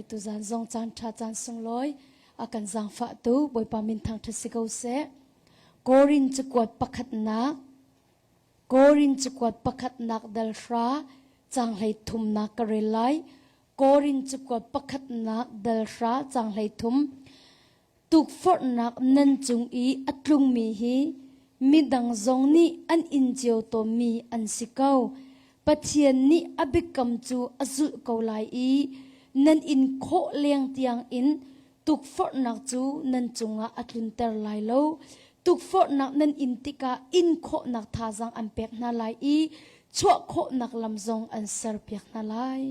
Tuzan zong caan ṭha caan sunglawi a kan zaangfahtu Bawipa min thangṭhat si ko seh. Korin cakuat pakhatnak Korin cakuat pakhatnak dal hra caang hlei thumnak ka rel lai. Korin cakuat pakhatnak dal hra caang hlei thum Tukforhnak nan cung i a tlungmi hi midang zong nih an in cio tawnmi an si ko. Pathian nih a biakam cu a zulh ko lai i nan in khawh leng tiangin tukforhnak cu nan cungah a tlunter lai lo. Tukforhnak nan in tikah in khawhnak thazaang an pek hna lai i chuah khawhnak lam zong an serpiak hna lai.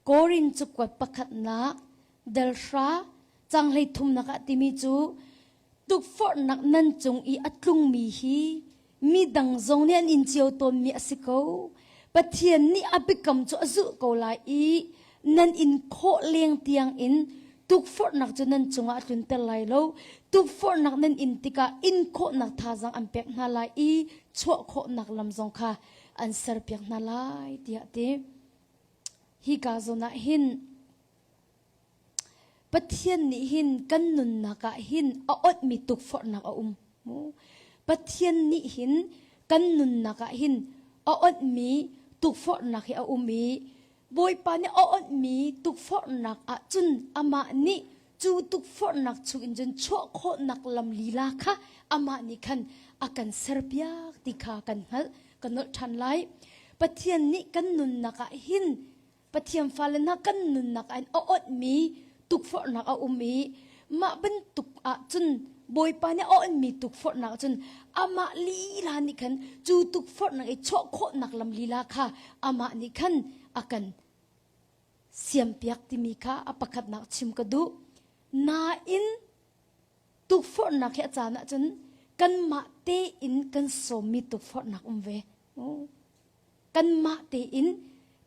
Korin cakuat pakhatnak delhra canghlei thumnak ah timi cu tukforhnak nan cung i a tlungmi hi midang zong nih an in cio tawnmi a si ko. Pathian nih a biakam cu a zulh ko lai i nan in khawh leng tiang in tukforhnak cu nan cungah a tlunter lai lo. Tukforhnak nan in tikah in khawhnak thazaang an pek hna lai i chuah khawhnak lam zong kha an serpiak hna lai tiah a ti. Hika zawn ah hin Pathian nih hin kan nunnak ah hin a onhmi tukforhnak a um. Pathian nih hin kan nunnak ah hin a onhmi tukforhnak hi a um i Bawipa nih a onhmi tukforhnak ah cun amah nih cu tukforhnak chungin cun chuah khawhnak lam lila kha amah nih khan a kan serpiak ti kha kan hngalh kan nolh ṭhan lai. Pathian nih kan nunnak ah hin Pathian fale hna kan nunnak ah hin a onhmi tukforhnak a um i mah bantuk ah cun Bawipa nih a onhmi tukforhnak ah cun amah lila nih khan cu tukforhnak i chuah khawhnak lam lila kha amah nih khan a kan siampiak timi kha a pakhatnak chim ka duh. Nain tukforhnak hi a caan ahcun kanmah tein kan sawmmi tukforhnak um ve. Kanmah tein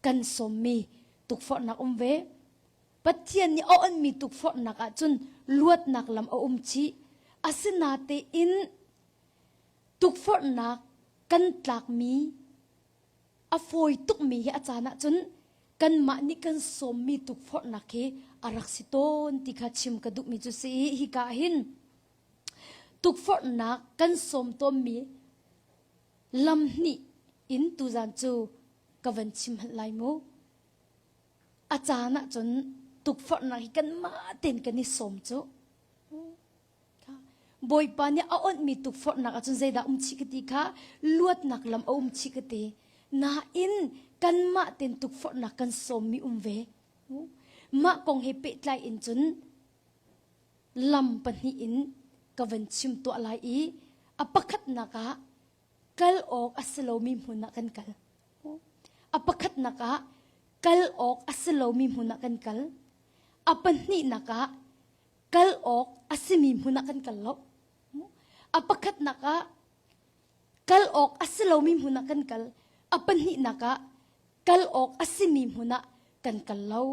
kan sawmmi tukforhnak um ve. Pathian nih a onmi tukforhnak ahcun luatnak lam a um chih. Asinatein tukforhnak kan tlakmi a fawi tukmi hi a caan ahcun kanmah nih kan sawmmi tukforhnak hi a rak si tawn ti kha chim ka duhmi cu si i hika hin tukforhnak kan sawm tawnmi lam hnih in tuzan cu ka van chim hmanh lai mu. A caan ahcun tukforhnak hi kanmah tein kan i sawm cu. Bawipa nih a onhmi tukforhnak ahcun zeidah um chih ka ti kha luatnak lam a um chih ka ti. Nain kanmah tein tukforhnak kan sawmmi um ve. Mah kong he pehtlai in cun lam pahnih in ka van chim tuah lai i a pakhatnak ah kal awk a si lomi hmun ah kan kal. A pakhatnak ah kal awk a si lomi hmun ah kan kal. A pahnihnak ah kal awk a simi hmun ah kan kal lo. A pakhatnak ah kal awk a si lomi hmun ah kan kal. A pahnihnak ah kal awk a simi hmun ah kan kal lo.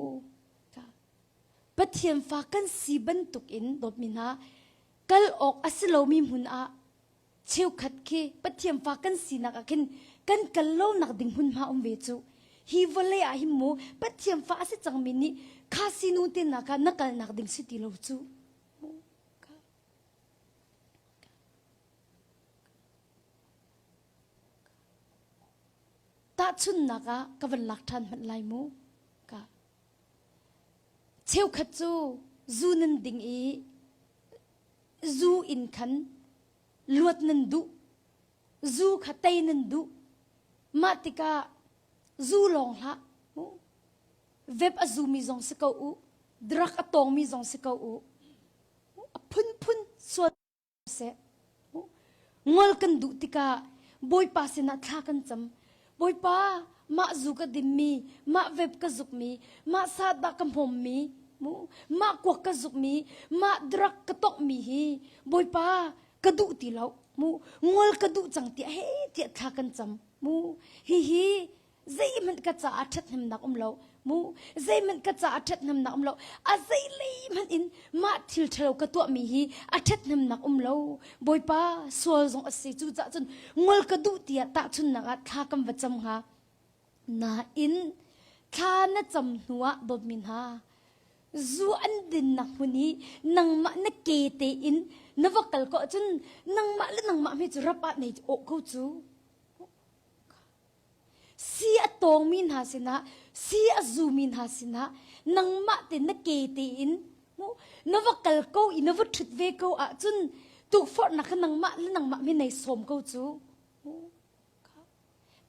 Pathian fa kan si bantuk in dawtmi hna kal awk a si lomi hmun ah cheukhat khi Pathian fa kan sinak ah khin kan kal lonak ding hmunhma um ve cu. Hi vawlei ah hin mu Pathian fa a si cangmi nih kha sinu te na kha na kalnak ding si ti lo cu. Tahchunnak ah ka van lak ṭhan hmanh lai mu. Ka cheukhat cu zu nan ding i zu in khan luat nan duh zu kha tei nan duh mah tikah zu lawng hlah vep a zumi zong si ko u drug a tawngmi zong si ko u a phunphun sual seh ngol kan duh tikah bawipa sinah thla kan cam bawipa mah zu ka dimmi mah vep ka zukmi mah sahdah ka hmawmmi mu mah kuak ka zukmi mah drug ka tawkmi hi bawipa ka duh ti lo mu ngol ka duh cang tiah he tiah thla kan cam mu hihi zeihmanh ka caah ṭhathnemnak um lo mu zeihmanh ka caah ṭhathnemnak um lo a zeilei hmanh in mah thil ṭhalo ka tuahmi hi a ṭhathnemnak um lo bawipa sual zong a si cucaah cun ngol ka duh tiah tahchunnak ah thla kan va cam hnga. Nain thla na cam hnuah dawtmi hna, zu an dinnak hmun i nangmah na ke tein na va kal ko ahcun nangmah le nangmah hme cu rap ah nei awh ko cu. Si a tawngmi hna sinah, si a zumi hna sinah nangmah te na ke tein na va kal ko i na va ṭhut ve ko ahcun tukforhnak kha nangmah le nangmah mi nei sawm ko cu.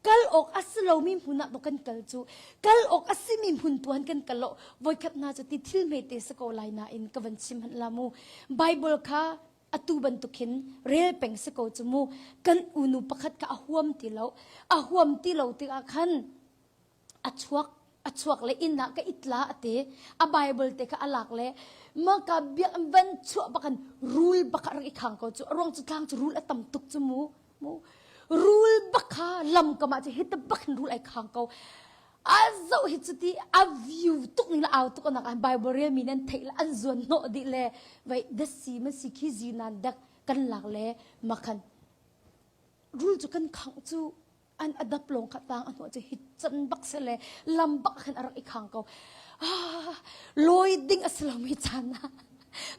Kal awk a si lomi hmun ah kan kal cu kal awk a simi hmun tuan kan kal lo voikhat hna cu ti thil hmete si ko lai nain ka van chim hmanh la mu Bible kha atu bantuk hin rel peng si ko cu mu kan unu pakhat kha a huam ti lo a huam ti lo tikah khan a chuak a chuak le inn ah ka itla a ti a bible te kha a lak le maka biak van chuah bakan rul bak rak i khang ko cu a ruang cu tlang cu rul a tam tuk cu mu mu rul bak kha lam kam ah cu hita bak hin rul ai khang ko a zoh hi cu ti a view tuk ning le au tuk anak an bible rel mi nan theih le an zuan hnawh dih le vai dasi ma si khi zi nan dek kan lak le makhan rul cu kan khang cu an adap lawng kha tang a hnawh cu hi can bak se le lam bak khan a rak i khang ko ah lawi ding a si lomi caan ah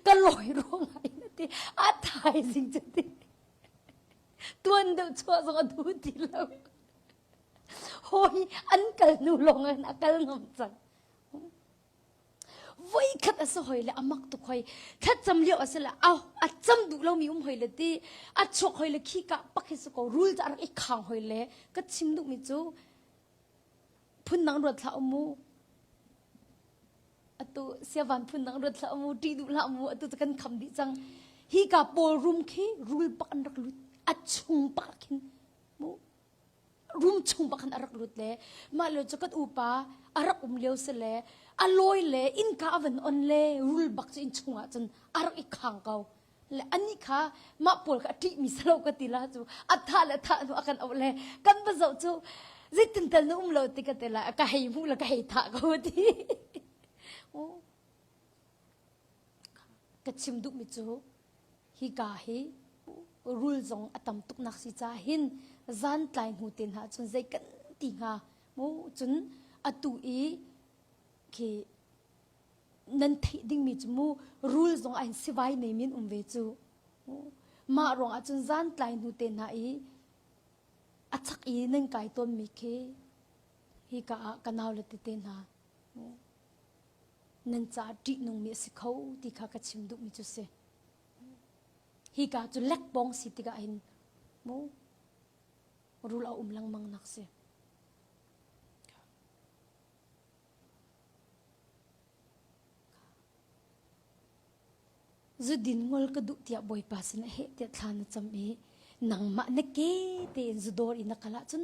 ka lawi ruang ah in ti a thaizing cu ti tuan deuh chuah zong a duh ti lo hawi an kal hnu lawng in a kal ngam cang Voikhat a si hoi le a mak tuk hoi. Thlacam lio a si le au a cam duh lomi um hoi le ti a chuak hoi le khi ka pak hi si ko rul cu a rak i khang hoi le ka chim duhmi cu phundang ruat hlah mu. Atu siavan phundang ruat hlah mu ṭih duh hlah mu atu cu kan kham dih cang. Hi ka pawl rum khi rul pak an rak lut a chung pak khin mu room chung bak khan a rak lut le mah le cu kan upa a rak um lio si le a lawi le innka a van on le rul bak cu inn chungah cun a rak i khang ko le anih kha mah pawl kha a ṭihmi si lo ka ti la cu a thah le thah hnu a kan auh le kan va zoh cu zeitin tal na um lo ti ka ti la ka hei hmuh le ka hei thah ko ti ka chim duhmi cu Hika hi rul zong a tam tuknak si caah hin zan tlai hnu te hna cun zei kan ti hnga mu cun atu i khi nan theih dingmi cu mu rul zong ah hin sivai nei min um ve cu mah ruang ah cun zan tlai hnu te hna i a chak i nan kai tawnmi khi hika ah ka nau le tete hna nan caah ṭihnungmi a si kho ti kha ka chim duhmi cu si. Hika cu lekpawng si tikah hin mu rul a um lengmang nak si. Zudin ngol ka duh tiah Bawipa sin ah heh tiah thla na cam i nangmah na ke tein zudawr i na kal ahcun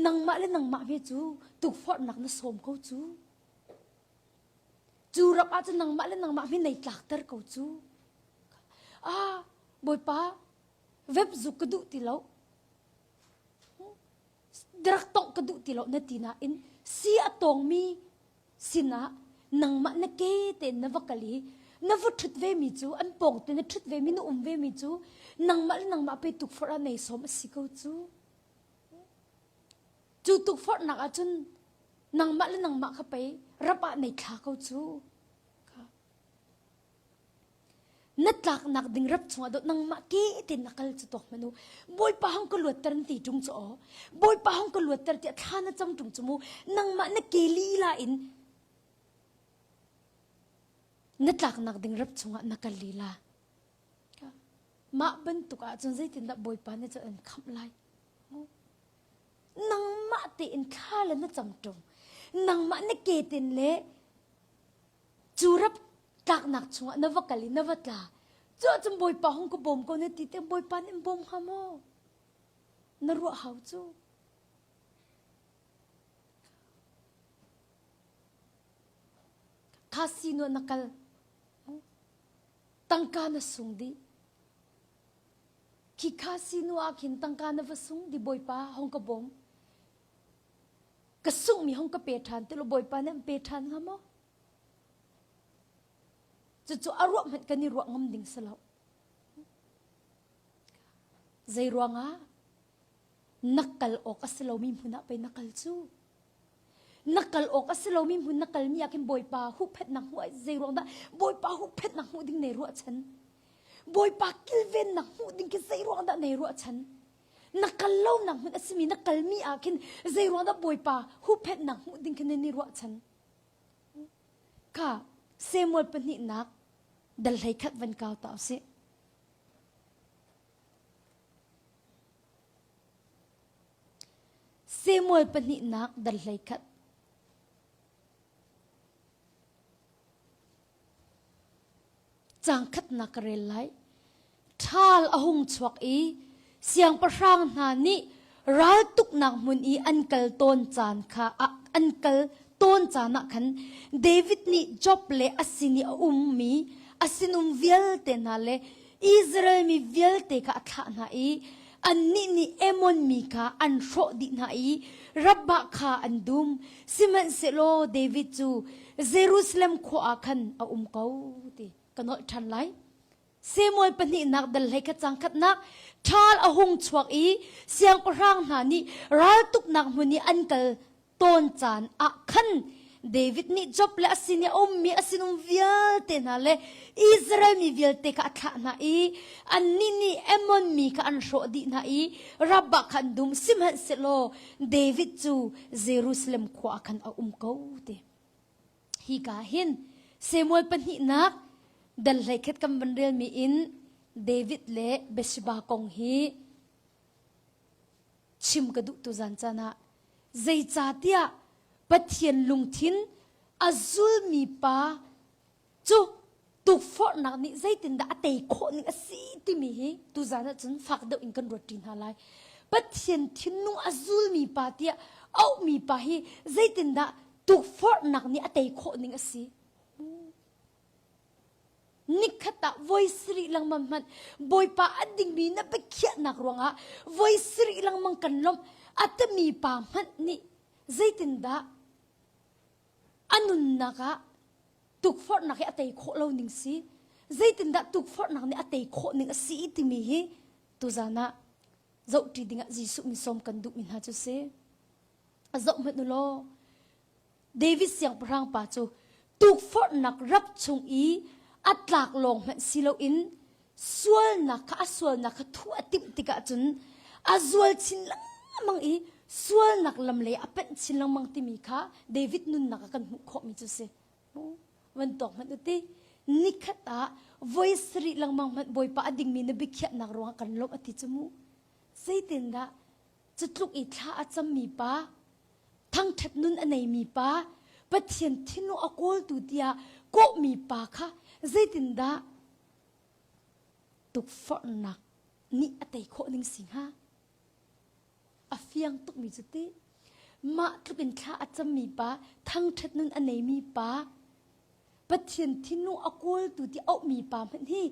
nangmah le nangmah hme cu tukforhnak na sawm ko cu. Cu ram ah cun nangmah le nangmah mi nei tlakter ko cu. Ah, Bawipa, web zuk ka duh ti lo. Drug tongh ka duh ti lo na ti nain si a tawngmi sinah nangmah na ke tein na va kal i na va ṭhut vemi cu an pawng te na ṭhut vemi na um vemi cu nangmah le nangmah pe tukforh ah nei sawm a si ko cu. Cu tukforhnak ah cun nangmah le nangmah kha pei rap ah nei thla ko cu. Na tlaknak ding rap chungah dawt nangmah ke tein na kal cu tuak hmanh u. Bawipa hong ka luatter an ti ṭung cu aw. Bawipa hong ka luatter tiah thla na cam ṭung cu mu. Nangmah na ke lila in na tlaknak ding rap chungah na kal lila. Mah bantuk ahcun zeitindah Bawipa nih cun an khamh lai? Nangmah tein thla le na cam ṭung. Nangmah na ke tin le cu rap tlaknak chungah na va kal i na va tla. Cu ahcun Bawipa hung ka bawm ko na ti te Bawipa nih in bawm hnga maw? Na ruah hau cu. Casino na kal. Tangka na sung dih. Khi casino ah khin tangka na va sung di Bawipa hong ka bawm. Ka sunghmi hong ka pe ṭhan ti lo Bawipa nih an pe ṭhan hnga maw? Cucu a ruah hmanh kan i ruah ngam ding si lo. Zei ruangah na kal awk a si lomi hmun ah pei na kal cu. Na kal awk a si lomi hmun na kalmi ah khin Bawipa huhphenhnak hmuh zei ruang dah Bawipa huhphenhnak hmuh ding nei ruahchan? Bawipa kilvennak hmuh ding khi zei ruang dah nei ruahchan? Na kal lonak hmun a simi na kalmi ah khin zei ruang dah Bawipa huhphenhnak hmuh ding khi nan i ruahchan? Kha Samuel pahnihnak dal hlei khat van kau ta usih. Samuel pahnihnak dal hlei khat. Caang khatnak ka rel lai. Ṭhal a hung chuak i siangpahrang hna nih raltuknak hmun i an kal tawn caan kha an kal tawn caan ah khan David nih Job le a sin i a ummi a sinum vialte hna le Israel mi vialte kha a thlah hna i annih nih Ammon mi kha an hrawh dih hna i Rabbah kha an dum. Sihmanhsehlaw David cu Jerusalem khua ah khan a um ko ti ka nolh ṭhan lai. Samuel pahnihnak dal hlei khat cang khatnak ṭhal a hung chuak i siangpahrang hna nih raltuknak hmun i an kal tawn caan ah khan David nih Job le a sin i a ummi a sinum vialte hna le Israel mi vialte kha a thlah hna i annih nih Ammon mi kha an hrawh dih hna i Rabbah kha an dum sihmanhsehlaw David cu Jerusalem khua ah khan a um ko ti. Hi ka hin Samuel pahnihnak dal hleikhat kan van relmi in David le Bathsheba kong hi chim ka duh tu zan caan ah zeicahtiah Pathian lungthin a zulmi pa cu tukforhnak nih zeitindah a tei khawh ning a si timi hi tuzan ahcun fak deuh in kan ruat ṭi hna lai. Pathian thinlung a zulmi pa tiah auhmi pa hi zeitindah tukforhnak nih a tei khawh ning a si? Nikhat ah voi sarih lengmang hmanh Bawipa a dingmi na biakhiahnak ruangah voi sarih lengmang kan lawmh a timi pa hmanh nih zeitindah a nunnak ah tukforhnak hi a tei khawh lo ning si zeitindah tukforhnak nih a tei khawh ning a si timi hi tuzan ah zohṭi dingah Jesuh min sawm kan duhmi hna cu si zoh hmanh u law David siangpahrang pa cu tukforhnak rap chung i a tlak lawng hmanh si loin sualnak kha a sualnak kha thuh a timh tikah cun a zual chin lengmang i sualnak lam lei a panh chin lengmang timi kha David nunnak ah kan hmuh khawhmi cu si. Van tawk hmanh u ti. Nikhat ah voi sarih lengmang hmanh Bawipa a dingmi na biakhiahnak ruangah kan lawmh a ti cu mu. Zeitindah cu tluk i thla a cammi pa thangṭhat nun a neimi pa Pathian thinlung a kawltu tiah kawhmi pa kha zeitindah tukforhnak nih a tei khawh ning si hnga? A fiang tukmi cu ti mah tluk in thla a cammi pa thangṭhat nun a neimi pa Pathian thinlung a kawltu ti auhmi pa hmanh hi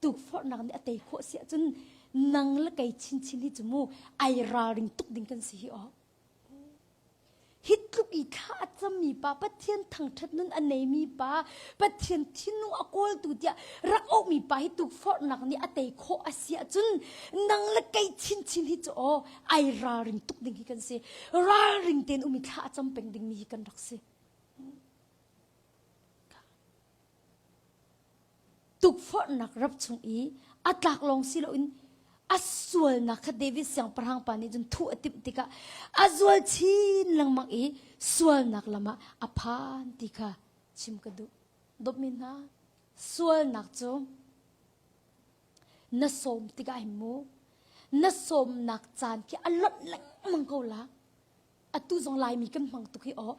tukforhnak nih a tei khawh si ahcun nang le kei chinchin hi cu mu ai ralring tuk ding kan si hi aw. Hi tluk i thla a cammi pa Pathian thangṭhat nun a neimi pa Pathian thinlung a kawltu tiah rak auhmi pa hi tukforhnak nih a tei khawh a si ahcun nang le kei chinchin hi cu aw ai ralring tuk ding hi kan si. Ralring tein um i thla a cam peng dingmi hi kan rak si. Tukforhnak rap chung i a tlak lawng si loin a sualnak kha David siangpahrang pa nih cun thuh a timh tikah a zual chin lengmang i sualnak lam ah a phan ti kha chim ka duh. Dawtmi hna, sualnak cu na sawm tikah hin mu na sawmnak caan khi a lonh lengmang ko la. Atu zong Laimi kan hmang tuk hi aw.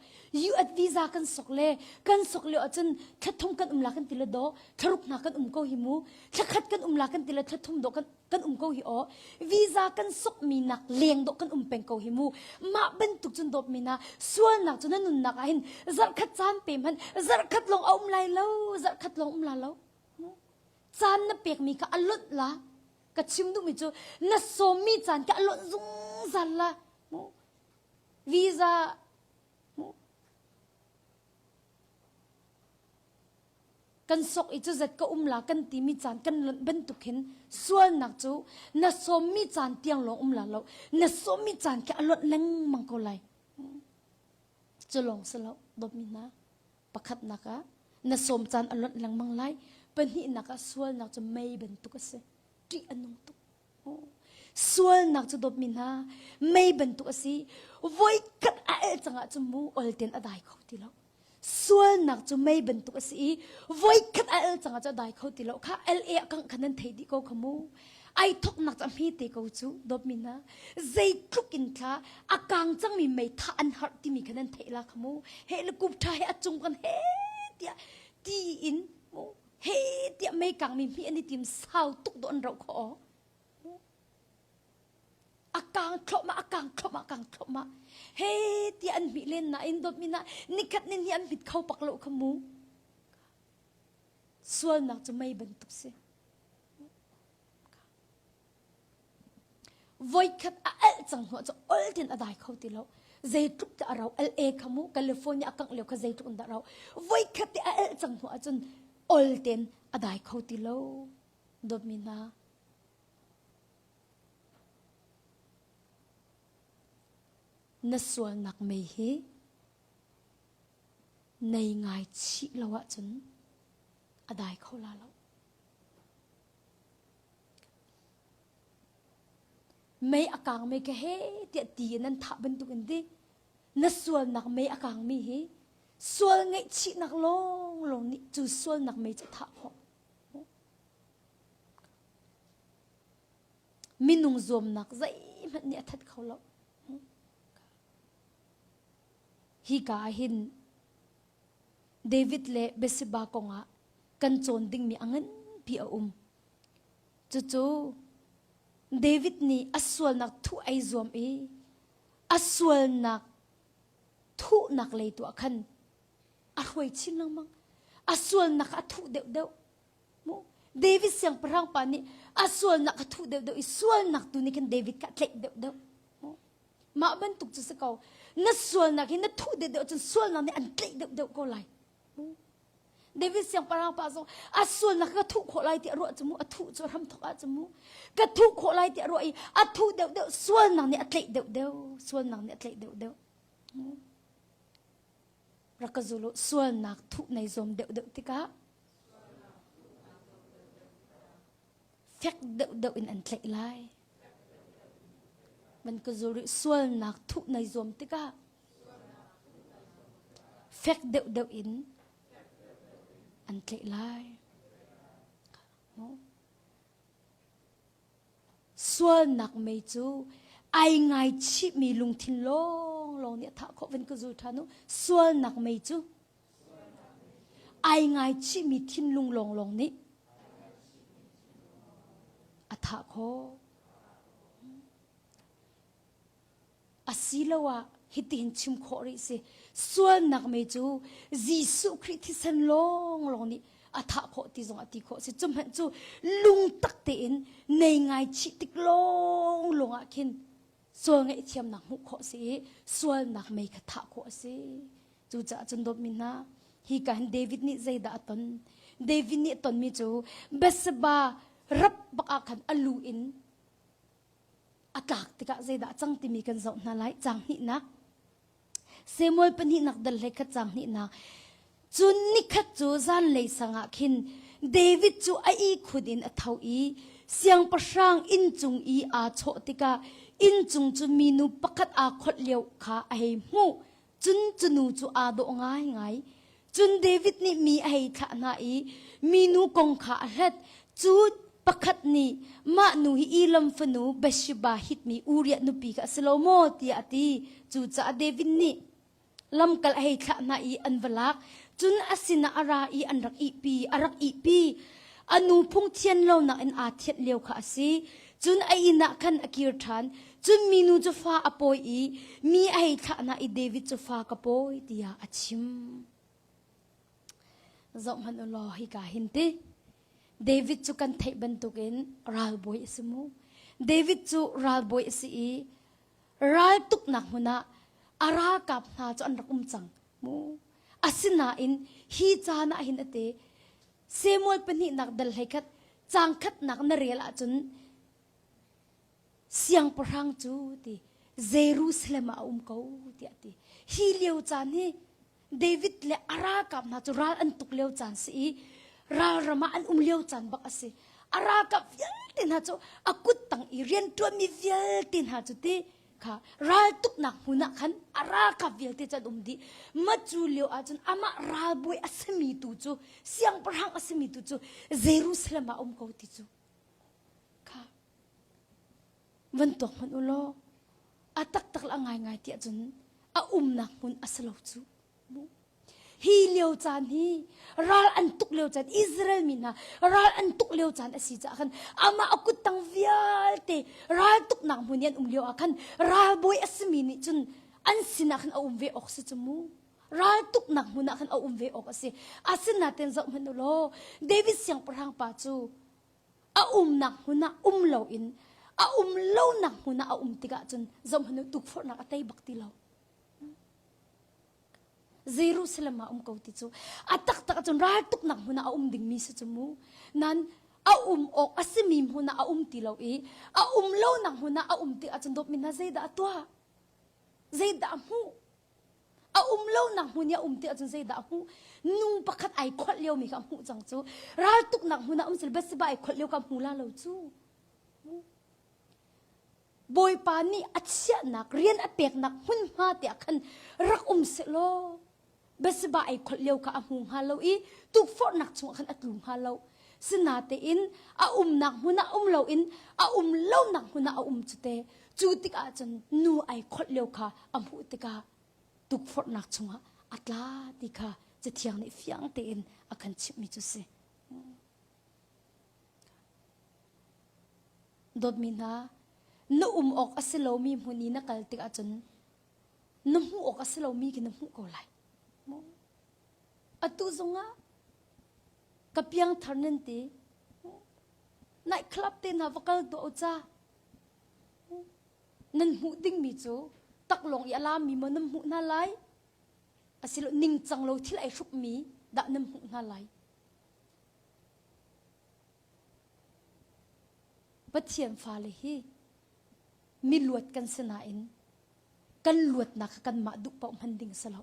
US visa kan sok le kan sok lio ahcun thla thum kan um la kan ti le daw, thlaruk hna kan um ko hi mu. Thla khat kan um la kan ti le thla thum dawh kan kan um ko hi aw. Visa kan sok mi nak leng dawh kan um peng ko hi mu. Mah bantuk cun dawt mi na sualnak cu na nunnak ah hin zarhkhat caan pe hmanh zarhkhat lawng a um lai lo, zarhkhat lawng um la lo. Caan na pek mi kha a lonh la. Ka chim duhmi cu na sawmmi caan kha a lonh zungzal la. Visa kan sok i cu zat ka um la kan timi caan kan lonh bantuk hin sualnak cu na sawmmi caan tiang lawng um la lo na sawmmi caan khi a lonh lengmang ko lai. Cu lawng si lo, dawtmi hna, pakhatnak ah na sawm caan a lonh lengmang lai. Pahnihnak ah sualnak cu mei bantuk a si. Ṭih a nung tuk. Sualnak cu dawtmi hna, mei bantuk a si. Voikhat a el cang ahcun mu olten a dai kho ti lo. Sualnak cu mei bantuk a si i voikhat a el cang ahcun a dai kho ti lo. Kha LA ah kangh kha nan thei dih ko kha mu. Ai thoknak cu a hme te ko cu dawtmi hna. Zeitluk in thla a kang cangmi mei thah an harh timi kha nan theih la kha mu. He le kup tha he a cung kan he tiah ti in mu he tiah mei kangmi hmi an i tim sau tuk dawh an rauh khawh. A kang thluahmah, a kang thluahmah, a kang thluahmah. He tiah an hmih len nain dawtmi na nikhat nin hi an hmit kho pak lo kha mu. Sualnak cu mei bantuk si. Voikhat a alh cang hnuah cu ol tin a dai kho ti lo. Zeitluk te a rau LA kha mu California a kangh lio kha zeitluk in dah rau. Voikhat te a alh cang hnuah cun ol ten a dai kho ti lo. Dawtmi hna, na sualnak mei hi nei ngai chih lo ahcun a dai kho la lo. Mei a kang mei ka he tiah ti in nan thah bantuk in ti na sualnak mei a kang mi hi sual ngaihchihnak lawng lawng nih cu sualnak mei cu thah khawh. Minung zuamnak zeihmanh nih a that kho lo. Hi ka ah hin David le Bathsheba kongah kan cawn dingmi a nganpi a um. Cucu David nih a sualnak thuh ai zuam i a sualnak thuhnak lei tu ah khan a hruai chin lengmang. A sualnak a thuh deuhdeuh. Mu David siangpahrang pa nih a sualnak a thuh deuhdeuh i sualnak tu nih khan David kha a tlaih deuhdeuh. Mah bantuk cu si ko. Na sualnak hi na thuh deuhdeuh cun sualnak nih an tlaih deuhdeuh ko lai. David siangpahrang pa zong a sualnak ka thuh khawh lai ti a ruah cu mu a thuh cu hram thok ah cu mu ka thuh khawh lai ti a ruah i a thuh deuhdeuh sualnak nih a tlaih deuhdeuh sualnak nih a tlaih deuhdeuh rak ka zul u sualnak thuh nei zuam deuhdeuh tikah fek deuhdeuh in an tlaih lai van ka zul rih sualnak thuh nei zuam tikah fek deuhdeuh in an tlaih lai. Sualnak mei cu ai ngaichihmi lungthin lawnglawng nih a thah khawh van ka zul ṭhan u. Sualnak mei cu ai ngaichihmi thinlung lawnglawng nih a thah khawh. Asiloah hitihin chim khawh rih si. Sualnak mei cu Jesuh Khrih thisen lawnglawng nih a thah khawh ti zong a ti khawh si. Cu hmanh cu lungtak tein nei ngaichih tik lawnglawng ah khin sual ngaihthiamnak hmuh khawh si i sualnak mei kha thah khawh a si. Cucaah cun dawtmi hna, hi ka hin David nih zeidah a ton? David nih a tonmi cu Bathsheba rap bak ah khan a lu in a tlak tikah zeidah a cang timi kan zoh hna lai. Caang hnihnak. Samuel pahnihnak dal hlei khat caang hnihnak. Cun nikhat cu zanlei sang ah khin David cu a ihkhun in a tho i siangpahrang inn cung i aa chawh tikah inn cung cu minu pakhat aa kholh lio kha a hei hmuh. Cun cu nu cu aa dawh ngaingai. Cun David nih mi a hei thlah hna i minu kong kha a hlat. Cu pakhat nih mah nu hi Elam fanu Bathsheba hitmi Uriah nupi kha a si lo maw tiah a ti. Cucaah David nih lamkal a hei thlah hna i an va lak. Cun a sinah a ra i an rak ihpi, a rak ihpi. A nu phung thian lonak in aa thianh lio kha a si. Cun a inn ah khan a kir ṭhan. Cun minu cu fa a pawi i mi a hei thlah hna i David cu fa ka pawi tiah a chim. Zohhmanh u law hika hin ti. David cu kan theih bantukin ralbawi a si mu. David cu ralbawi a si i raltuknak hmun ah a ralkap hna cu an rak um cang mu. Asinain hi caan ah hin a te Samuel pahnihnak dal hlei khat caang khatnak na rel ahcun siangpahrang cu ti Jerusalem ah a um ko tiah ti. Hi lio caan hi David le a ralkap hna cu ral an tuk lio caan si i ralram ah an um lio caan bak a si. A ralkap vialte hna cu a kut tang i rianṭuanmi vialte hna cu ti kha raltuknak hmun ah khan a ralkap vialte cu an um dih. Ma cu lio ahcun amah ralbawi a simi tu cu siangpahrang a simi tu cu Jerusalem ah a um ko ti cu kha van tuak hmanh u law a taktak le a ngaingai tiah cun a umnak hmun a si lo cu. Hi lio caan hi ral an tuk lio caan Israel mi hna ral an tuk lio caan a si caah khan amah a kuttang vialte ral tuknak hmun i an um lio ah khan ralbawi a simi nih cun an sinah khan a um ve awk si cu mu. Ral tuknak hmun ah khan a um ve awk a si. Asinain zoh hmanh u law David siangpahrang pa cu a umnak hmun ah um loin a um lonak hmun ah a um tikah cun zohhmanh u tukforhnak a tei bak ti lo. Jerusalem ah um ko ti cu a taktak ahcun raltuknak hmun ah a um dingmi si cu mu. Nan a um awk a simi hmun ah a um ti lo i a um lonak hmun ah a um ti ahcun dawtmi hna zeidah a tuah? Zeidah a hmuh? A um lonak hmun i a um ti ahcun zeidah a hmuh? Nu pakhat ai kholh liomi kha a hmuh cang cu. Raltuknak hmun ah um sil Bathsheba ai kholh lio kha a hmu la lo cu. Bawipa nih a chiahnak rian a peknak hmunhma te ah khan rak um sehlaw Bathsheba ai kholh lio kha a hmu hnga lo i tukforhnak chungah khan a tlu hnga lo. Sinatein a umnak hmun ah um loin a um lonak hmun ah a um cu te. Cu tikah cun nu ai kholh lio kha a hmuh tikah tukforhnak chungah a tla ti kha Cathiang nih fiang tein a kan chimhmi cu si. Dawtmi hna, na um awk a si lomi hmun i na kal tikah cun na hmuh awk a si lomi khi na hmuh ko lai. Atu zongah ka piangthar nan ti. Night club te hna va kal tuah u ca. Nan hmuh dingmi cu taklawng i a lammi maw nan hmuh hna lai? Asilo ningcang lo thil ai hrukmi dah nan hmuh hna lai? Pathian fale hi miluat kan si nain kan luatnak kha kanmah duh paoh hman ding si lo.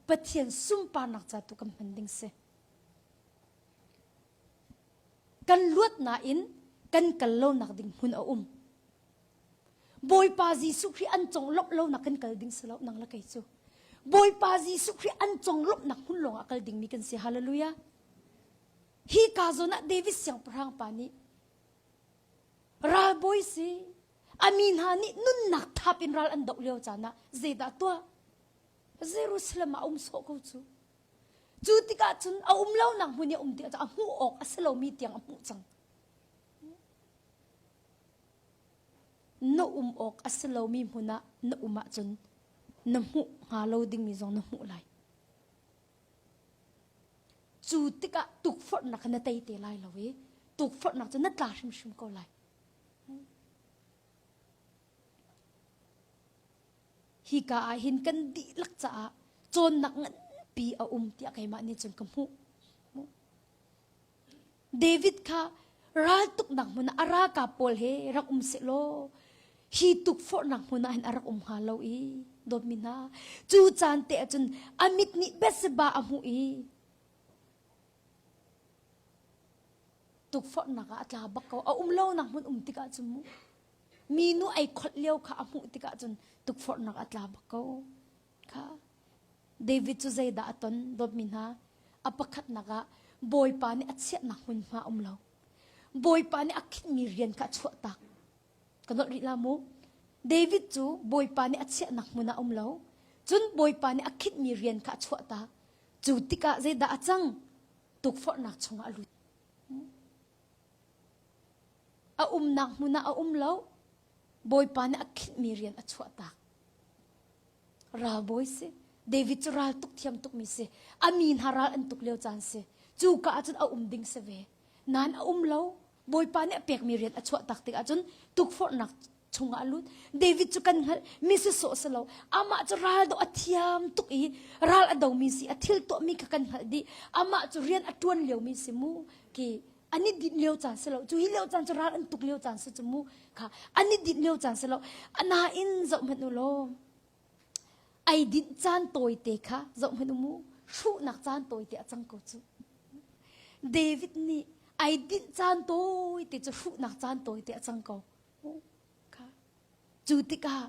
Pathian sunparnak ca tu kan hman ding si. Kan luat nain kan kal lonak ding hmun a um. Bawipa Jesuh Khrih an conglawmh lonak kan kal ding si lo nang le kei cu. Bawipa Jesuh Khrih an conglawmhnak hmun lawng ah kal dingmi kan si. Hallelujah. Hi ka zawn ah David siangpahrang pa nih ralbawi si a mi hna nih nunnak thap in ral an doh lio caan ah zeidah tuah Jerusalem ah a um sawh ko cu. Cu tikah cun a um lonak hmun i a um tikah a hmuh awk a si lomi tiang a hmuh cang. Na um awk a si lomi hmun ah na um ahcun na hmuh hnga lo dingmi zong na hmuh lai. Cu tikah tukforhnak kha na tei te lai lo i tukforhnak cu na tla hrimhrim ko lai. Hika ah hin kan dihlak caah cawnnak nganpi a um tiah keimah nih cun ka hmuh. David kha raltuknak hmun ah a ralkap pawl he rak um sehlaw hi tukforhnak hmun ah hin a rak um hnga lo i dawtmi hna cu caan te ahcun a mit nih Bathsheba a hmuh i tukforhnak ah a tla bak ko a um lonak hmun um tikah cun mu minu ei kholh lio kha a hmuh tikah cun tukforhnak a tla bak ko kha David cu zeidah a ton dawtmi hna a pakhatnak ah Bawipa nih a chiahnak hmunhma um lo Bawipa nih a khinhmi rian kha a chuahtak ka nolh rih la mu David cu Bawipa nih a chiahnak hmun ah um lo cun Bawipa nih a khinhmi rian kha a chuahtak cu tikah zeidah a cang tukforhnak chungah a lut A umnak hmun ah a um lo. Bawipa nih a khinhmi rian a chuahtak. Ralbawi si. David cu ral tuk thiam tukmi si. A mi hna ral an tuk lio caan si. Cu ka ahcun a um ding si ve. Nain a um lo. Bawipa nih a pekmi rian a chuahtak tik ahcun tukforhnak chungah a lut. David cu kan hngalh mi si sawh si lo. Amah cu ral do a thiam tuk i ral a domi si a thil tuahmi kha kan hngalh dih. Amah cu rian a ṭuan liomi si mu. Ki an i dinh lio caan si lo. Cu hi lio caan cu ral an tuk lio caan si cu mu. Kha an i dinh lio caan si lo. Anain zoh hmanh u law. Ai dinh caan tawite kha zoh hmanh u mu, hruhnak caan tawite a cang ko cu. David nih ai dinh caan tawite cu hruhnak caan tawite a cang ko. Kha. Cu tikah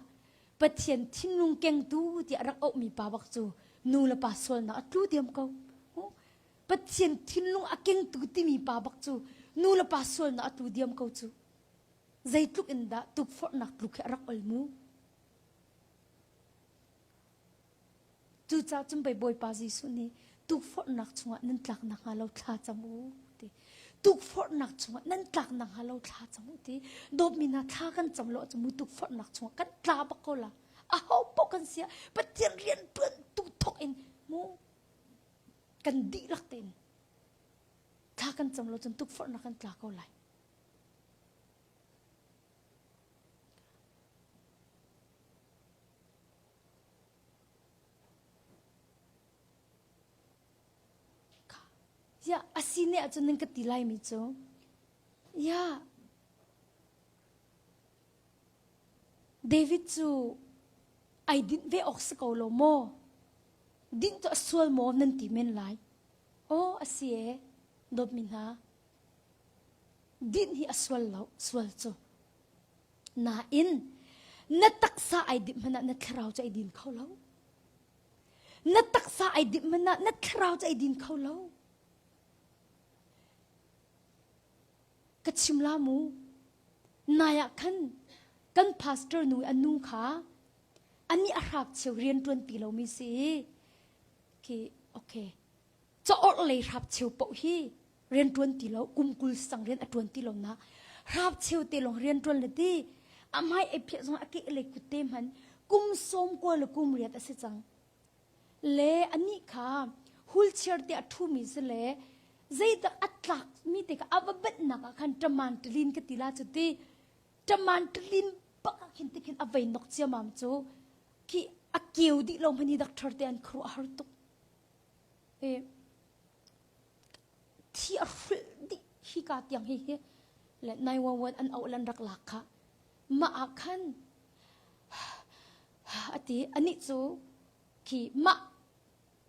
Pathian thinlung kengtu tiah rak auhmi pa bak cu nu le pa sualnak a tlu diam ko. Pathian thinlung a kengtu timi pa bak cu nu le pa sualnak a tlu diam ko cu. Zeitluk in dah tukforhnak tluk hi a rak ol mu. Cucaah cun pei Bawipa Jesuh nih tukforhnak chungah nan tlak nakhnga lo thla cam u ti. Tukforhnak chungah nan tlak nakhnga lo thla cam u ti. Dawtmi hna thla kan cam lo ahcun mu tukforhnak chungah kan tla bak ko la. Aho paoh kan si ah Pathian rian ṭuan tu thawk in mu kan dihlak tein thla kan cam lo cun tukforhnak kan tla ko lai. Ya, a si ne ahcun nan ka ti laimi cu, ya, David cu ai dinh ve awk si ko lo maw? Dinh cu a sual maw nan ti men lai. Aw, a si e, dawtmi hna. Dinh hi a sual lo, sual cu. Nain na taksa ai dinh hmanh ah na thlarau cu ai din kho lo. Na taksa ai dinh hmanh ah na thlarau cu ai din kho lo. Ka chim la mu. Nai ah khan kan pastor nu a nu kha ani a hrak cheu rian tuan ti lomi si. Khi okay. Caorh lei hrap cheu paoh hi rianṭuan ti lo kum 20 sang rian a ṭuan ti lo na hrap cheu te lawng rianṭuan le ti a hmai ei phiah zong a ke le kut te hman kum sawm kua le kum riat a si cang le anih kha wheelchair te a ṭhumi si le zeidah a tlak mi te kha a va benhnak ah khan ṭaman ṭilin ka ti la cu ti ṭaman ṭilin bak ah khin ti khin a vei nok ciamam cu khi a keu dih lo hmani doctor te an khuaruah har tuk Thi a hrulh dih hika tiang hi hi le 911 an auh le an rak lak kha mah ah khan a ti anih cu khi mah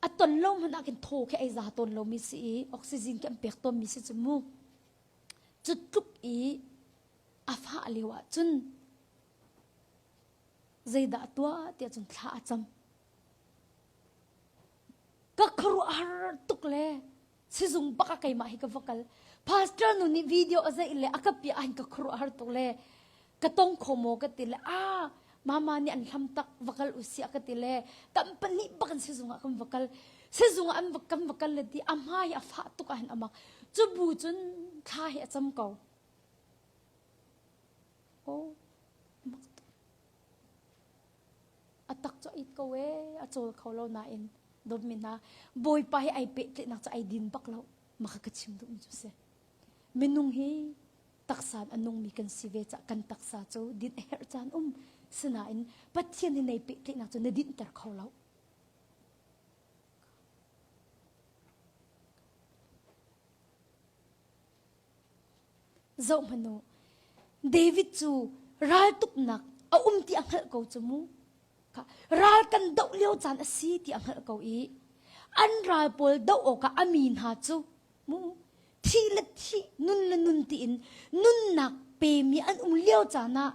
a ton lo hmanh ah khin thaw khi ai za tawn lomi si i oxygen khi an pek tawnmi si cu mu cu tluk i a fah lio ah cun zeidah a tuah tiah cun thla a cam Ka khuaruahhar tuk le sizung bak ah keimah hi ka va kal. Pastor nu nih video a zeih le a ka piah ah hin ka khuaruahhar tuk le ka tong kho maw ka ti le ah mama nih an hlam tak va kal usiah ka ti le kan pahnih bak in sizung ah kan va kal. Sizung ah an va kan va kal le ti a hma hi a fah tuk ah hin a mak. Cu bu cun thla hi a cam ko. Oh, mak tuk. A tak cu a it ko ee, a cawl kho lo nain dawtmi hna Bawipa hi ai pehtlaihnak cu ai din bak lo. Maka ka chim duhmi cu si. Minung hi taksa in a nungmi kan si ve cah kan taksa cu din a herh caan um. Sinain Pathian hi nei pehtlaihnak cu na dinhter kho lo. Zohhmanh u, David cu raltuknak a um ti a hngalh ko cu mu. Ral kan doh lio caan a si ti a hngalh ko i an ral pawl doh awkah a mi hna cu mu thih le thih nun le nun tiin nunnak pemi an um lio caan ah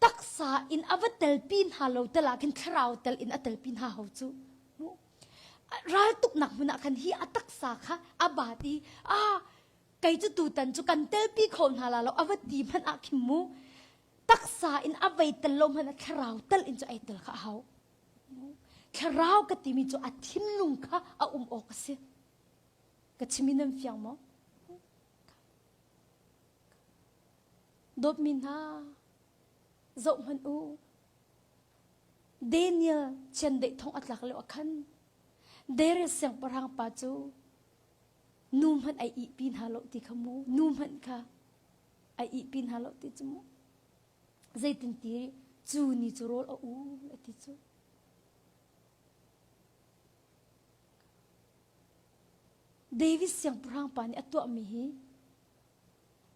taksa in a va telpi hna lo tel ah khin thlarau tel in a telpi hna ho cu mu raltuknak hmun ah khan hi a taksa kha a bat i a kei cu tutan cu kan telpi kho hna la lo a va ti hmanh ah khin mu taksa in a vei tel lo hmanh ah thlarau tel in cu ei tel kha a hau thlarau ka timi cu a thinlung kha a um awk a si ka chimi nan fiang maw Dawtmi hna, zohhmanh u. Daniel chiandeih thong a tlak lio ah khan Darius siangpahrang pa cu nu hmanh ai ihpi hna lo ti kha mu nu hmanh kha ai ihpi hna lo ti cu mu zeitinti cu ni cu rawl a ul a ti cu David siangpahrang pa nih a tuahmi hi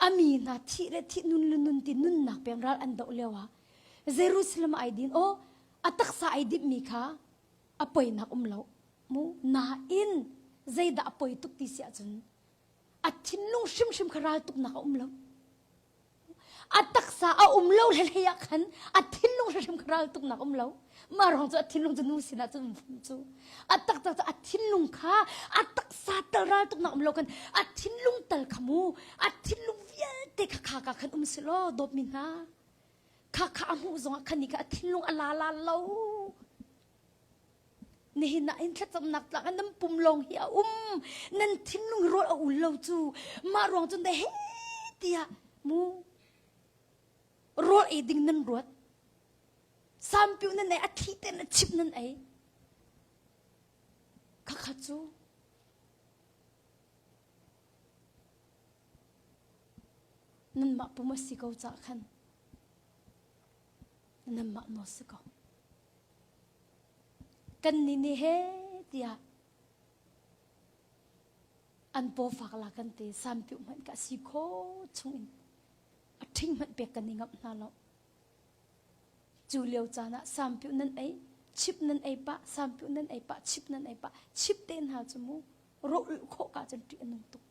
a mi hna thih le thih nun le nun ti nunnak peng ral an doh lio ah Jerusalem ai din aw. A taksa ai dipmi kha a poinak um lo. Mu nain zeidah a poi tuk ti si ahcun a thinlung hrimhrim kha ral tuknak a um lo. A taksa a um lo hlei ah khan a thinlung hrimhrim kha ral tuknak um lo. Mah ruang cu a thinlung cu nu sinah cun um cu. A taktak cu a thinlung kha a taksa tal ral tuknak um lo khan a thinlung tal kha mu a thinlung vialte kha kha ka khan um si law dawtmi hna kha kha a hmuh zongah khan ni kha a thinlung a la la lo. Nihin ah hin thlacamnak tlak ah nan pum lawng hi a um. Nan thinlung rawl a ul lo cu. Mah ruang cun he tiah mu rawl ei ding nan ruat. Sampiu nan ei a thi te na chip nan ei. Khakha cu nanmah pum a si ko cah khan nanmah nawl si ko. Kan nih nih he tiah an paw fak la kan ti sampiuh hmanh ka si kho chung in a ṭhing hmanh pek kan i ngamh hna lo. Cu lio caan ah sampiuh nan ei, chip nan ei pah, sampiuh nan ei pah, chip nan ei pah, chip te hna cu mu rawh ulh khawh ka cun ṭih a nung tuk.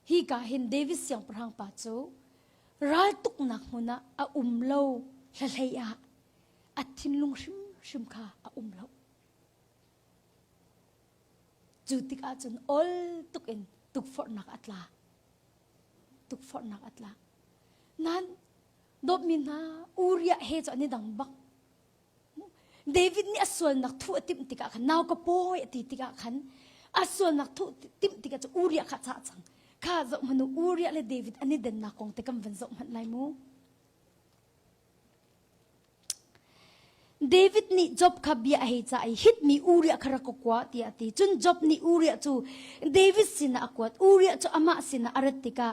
Hika hin David siangpahrang pa cu raltuknak hmun ah a um lo hlahlei ah a thinlung hrimhrim kha a um lo. Cu tikah cun ol tuk in tukforhnak a tla. Tukforhnak a tla. Nan dawtmi hna Uriah he cu an i dang bak. David nih a sualnak thu a timh tikah khan nau ka pawi a ti tikah khan a sualnak thu timh tikah cu Uriah kha cah cang. Kha zoh hmanh u Uriah le David an i dennak kong te kan van zoh hmanh lai mu. David nih Job kha bia a hei cah i hitmi Uriah kha rak ka kua tiah a ti. Cun Job nih Uriah cu David sinah a kuat. Uriah cu amah sinah a rat tikah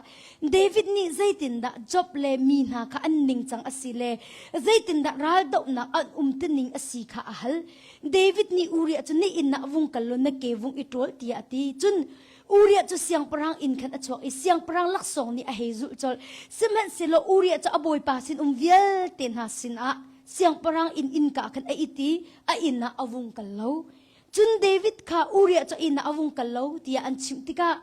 David nih zeitindah Job le mi hna kha an ningcang a si le zeitindah raldohnak an umtuning a si kha a hal. David nih Uriah cu na inn ah vung kal law na ke vung i ṭawl tiah a ti. Cun Uriah cu siangpahrang inn khan a chuak i siangpahrang laksawng nih a hei zulh colh. Sihmanhsehlaw Uriah cu a bawipa sinum vialte hna sinah siangpahrang inn innka khan a it i a inn ah a vung kal lo. Cun David kha Uriah cu inn ah a vung kal lo tiah an chimh tikah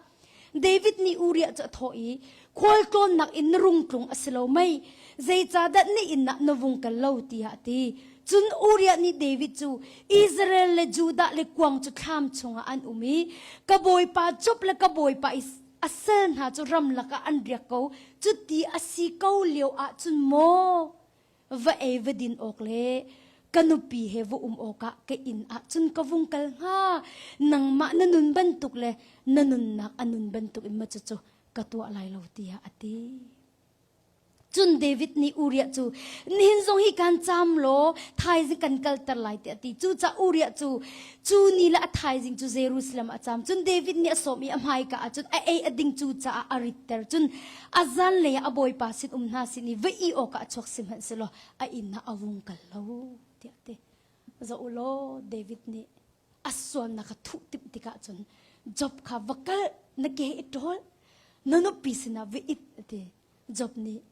David nih Uriah cu a thawh i, Khualtlawnnak in na rung tlung a si lo mei? Zeicahdah na inn ah na vung kal lo? tiah a ti. Cun Uriah nih David cu Israel le Judah le kuang cu thlam chungah an um i ka bawipa Job le ka bawipa i a sal hna cu ramlak ah an riak ko. Cuti a si ko lio ah cun maw va ei va din awk le ka nupi he va um awkah ka inn ah cun ka vung kal hnga. Nangmah na nun bantuk le na nunnak a nun bantuk in ma cucu ka tuah lai lo tiah a ti. Cun David nih Uriah cu nihin zong hi kan caam law thaizing kan kalter lai tiah a ti. Cucaah Uriah cu cu ni le a thaizing cu Jerusalem ah a caam. Cun David nih a sawm i a hmaika ah cun a ei a ding cu caah a ritter. Cun a zanlei ah a bawipa sin um hna sin i va ih awkah a chuak sihmanhsehlaw a inn ah a vung kal lo tiah a ti. Zoh u law David nih a sualnak a thuh timh tikah cun Job kha va kal na ke i ṭawl na nupi sinah va it a ti. Job nih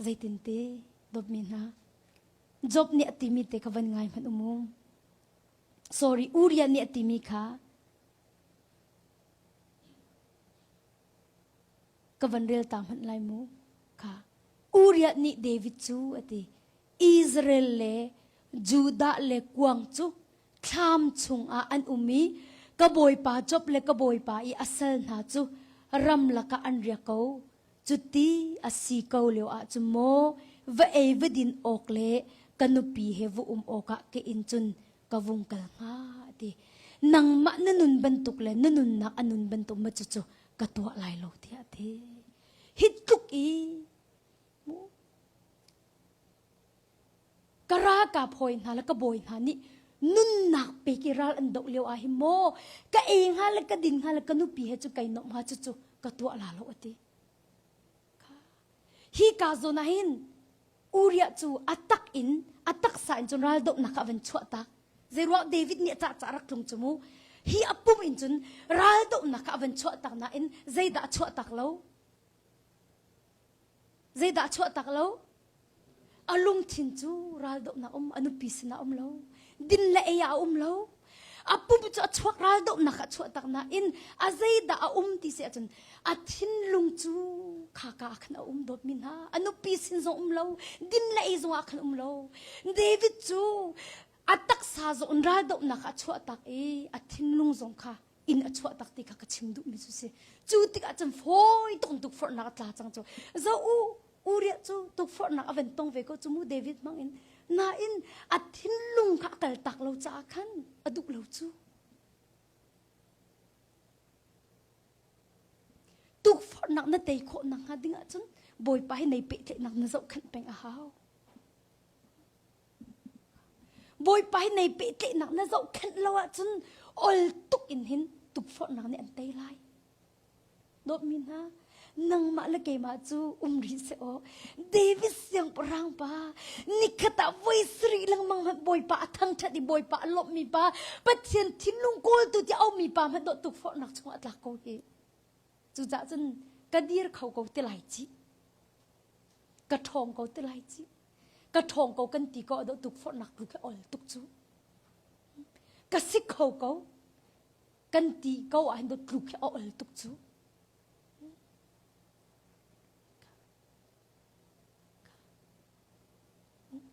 zeitin ti dawtmi hna Job nih a timi te kha van ngai hmanh u mu. Sorry, Uriah nih a timi kha ka van rel ta hmanh lai mu. Kha Uriah nih David cu a ti. Israel le Judah le kuang cu thlam chungah an um i ka bawipa Job le ka bawipa i a sal hna cu ramlak ah an riak ko. Cuti a si ko lio ah cun maw va ei va din awk le ka nupi he va um awkah ka inn cun ka vung kal hnga a ti. Nangmah na nun bantuk le na nunnak a nun bantuk ma cucu ka tuah lai lo tiah a ti. Hi tluk i Ka ralkap hawi hna le ka bawi hna nih nunnak pek i ral an doh lio ah hin maw ka ei hnga le ka din hnga le ka nupi he cu kai nuamh hnga cucu ka tuah la lo a ti. Hi ka zawn ah hin. Uriah cu a tak in a taksa in cun raldohnak ah van chuah tak. Zeiruang David nih a cah cah rak tlung cu mu. Hi a pum in cun raldohnak ah van chuah tak nain zeidah a chuah tak lo? Zeidah a chuah tak lo? A lungthin cu raldohnak um, a nupi sinah um lo. Din le ei ah a um lo. A pum cu a chuak raldohnak ah chuah tak nain a zeidah a um ti si ahcun a thinlung cu khaka ah khan a um dawtmi hna. A nupi sin zong um lo, din le ei zong ah khan um lo. David cu a taksa zong raldohnak ah chuah tak i a thinlung zong kha inn a chuah tak ti kha ka chim duhmi cu si. Cu tikah cun fawi tuk in tukforhnak a tla cang cu. Zo u Uriah cu tukforhnak a van tong ve ko cu mu David hmang in. Nain a thinlung kha a kal tak lo caah khan a duh lo cu. Tukforhnak na tei khawh nakhnga ding ahcun Bawipa hi nei pehtlaihnak na zohkhenh peng a hau. Bawipa hi nei pehtlaihnak na zohkhenh lo ahcun ol tuk in hin tukforhnak nih an tei lai. Dawtmi hna, nangmah le keimah cu um rih seh aw. David siangpahrang pa, nikhat ah voi sarih lengmang hmanh Bawipa a thangṭhat i Bawipa a lawmhmi pa, Pathian thinlung kawltu ti a aumi pa hmanh dawh tukforhnak chungah a tlak ko hi. Cucaah cun ka dir kho ko ti lai ci. Ka ṭhawng ko ti lai ci. Ka ṭhawng ko kan ti ko a dawh tukforhnak tu khi ol tuk cu. Ka si kho ko. Kan ti ko ah hin dawt tluk hi a ol tuk cu.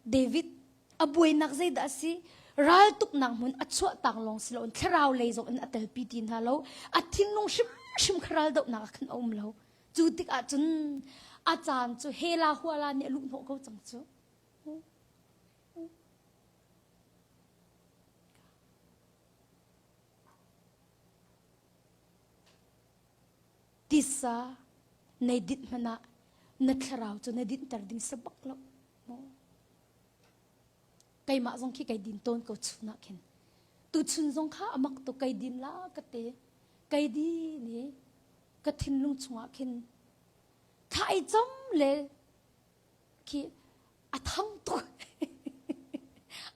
David a buainak zeidah a si? Raltuknak hmun a chuahtak lawng si loin thlarau lei zong in a telpi ti hna lo. A thinlung hrimhrim kha raldohnak ah khan a um lo. Cu tikah cun a caan cu Hela huala nih a luhhnawh ko cang cu. Tisa nei dinh hmanh ah na thlarau cu na dinhter ding si bak lo. Keimah zong khi kai din tawn ko chun ah khin. Tuchun zong kha a mak tuk kai din la ka te. Kai din i ka thinlung chungah khin thla ai cam le khi a thang tuk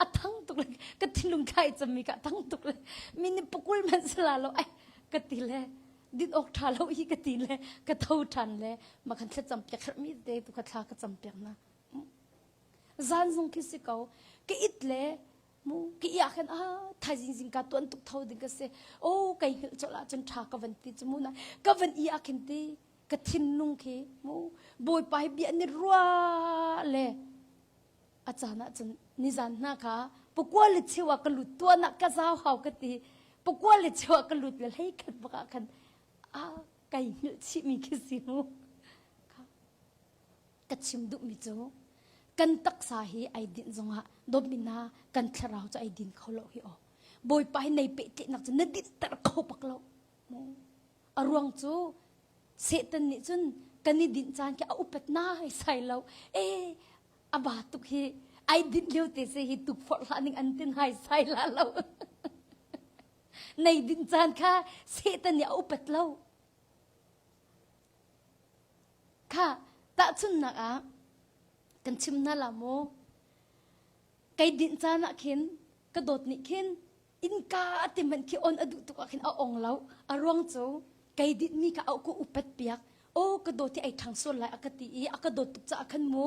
a thang tuk le ka thinlung thla i cam mi ka thang tuk le mi nih pakul man sala lo ai ka ti le din awk tha lo hi ka ti le ka tho than le ma khan thlacam piak herh mi te tu kha thla ka cam piak na zan zong khi si ko ka it le mu ka ia khan a thaizing zing ka tuan tuk tho ding ka si o kai hngilh chol ah cun tha ka van ti chu mu na ka van i ah khin ti ka thinlung khi mu bawipa hi bia ni rua le a caan ah cun nizan hna kha pakua le cheu ah ka lut tuan ah ka zau hau ka ti pakua le cheu ah ka lut le hlei khat bak ah khan a kai hngilh chih mi khi si mu ka chim duh mi cu kan taksa hi ai dinh zongah dawtmi hna kan thlarau cu ai din kho lo hi aw bawipa hi nei pehtlaihnak cu na dinhter kho bak lo A ruang cu Satan nih cun kan i dinh caan khi a upat nai sai lo. E a ba tuk hi ai dinh lio te se hi tukforh hlah ning an tin hai sai la lo. Nei dinh caan kha Satan nih a upat lo. Kha tahchunnak ah kan chim hna la maw? Kai dinh caan ah khin ka dawt nih khin innka a ti hmanh khi on a duh tuk ah khin a ong lo a ruang cu kei dinh mi kha a ka upat piak o ka dawt hi ai ṭhang sual lai a ka ti i a ka dawt tuk caah khan mu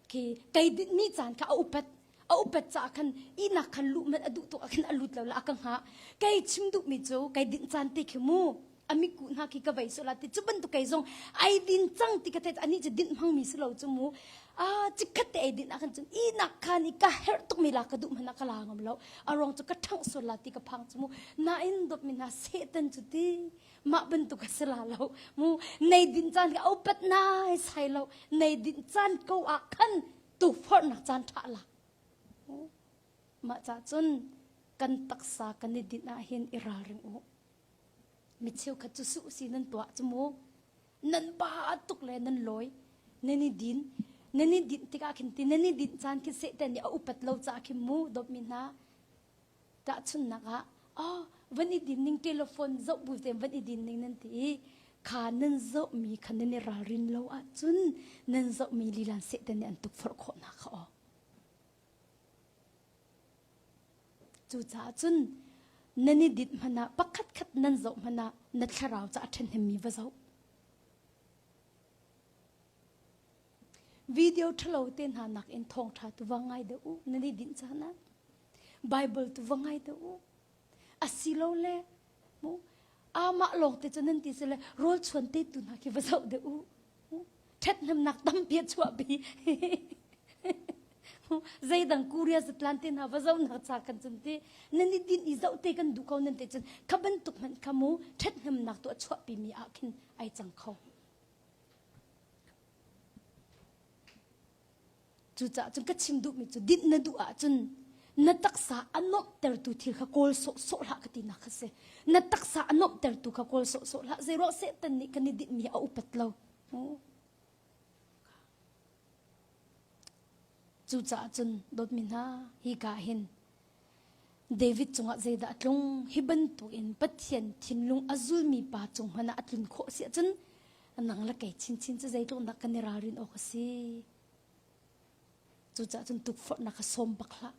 khi kei dinh mi caan kha a upat a upat caah khan ihnak khan luh manh a duh tuk ah khin a lut lo la a ka hngah kei chim duh mi cu kei dinh caan te khi mu a miku hna khi ka vei sual ti cu bantuk kei zong ai din cang ti ka theih ani cu dinh hmang mi si lo cu mu a chikkhat te ai din ah khan cun ihnak khan i ka herh tuk mi la ka duh hmanh ah ka la ngam lo a ruang cu ka ṭhangh sual la ti ka phang cu mu nain dawt mi hna Satan cu ti mah bantuk a si la lo mu nei din caan ka opat nai sai lo nei din caan ko ah khan tukforhnak caan ṭha la mah ca cun kan taksa kan i dinh ah hin i ralring u Mi cheukhat cu suh si nan tuah cu mu. Nan ba tuk le nan lawi. Nan i din. Nan i dinh tikah khin ti nan i dinh caan khi Satan nih a upat lo caah khin mu dawtmi hna. Tahchunhnak ah, oh, van i din ning telephone zoh bu tein van i din ning nan ti i. Kha nan zohmi kha nan i ralrin lo ahcun nan zohmi lilan Satan nih an tukforh khawhnak kha aw. Cucaah cun nan i dit hmanh ah pakhatkhat nan zoh hmanh ah na thlarau ca a ṭhahnemmi va zoh. Video ṭhalo te hna nakin thawngṭha tu va ngai deuh u nan i dinh caan ah. Bible tu va ngai deuh u. Asilole mu amah lawng te cu nan ti sile rawl chuan te tu hna khi va zoh deuh u. Ṭhathnemnak tampi a chuahpi. Zeidang Korea zatlan te hna va zohnak ca kan cun ti nan i din i zoh te kan duh ko nan te cun kha bantuk hmanh kha mu ṭhathnemnak tu a chuahpi mi ah khin ai cang kho. Cucaah cun ka chim duhmi cu dinh na duh ahcun na taksa a nuamhtertu thil kha kawl sawhsawh hlah ka tinak kha si. Na taksa a nuamhtertu kha kawl sawhsawh hlah. Zeiruang Satan nih kan i dinhmi a upat lo. Cucaah cun dawtmi hna hika hin David cungah zeidah a tlung? Hi bantukin Pathian thinlung a zulmi pa cung hmanh ah a tlun khawh si ahcun nang le kei chinchin cu zeitluk dah kan i ralrin awk a si. Cucaah cun tukforhnak kha sawm bak hlah.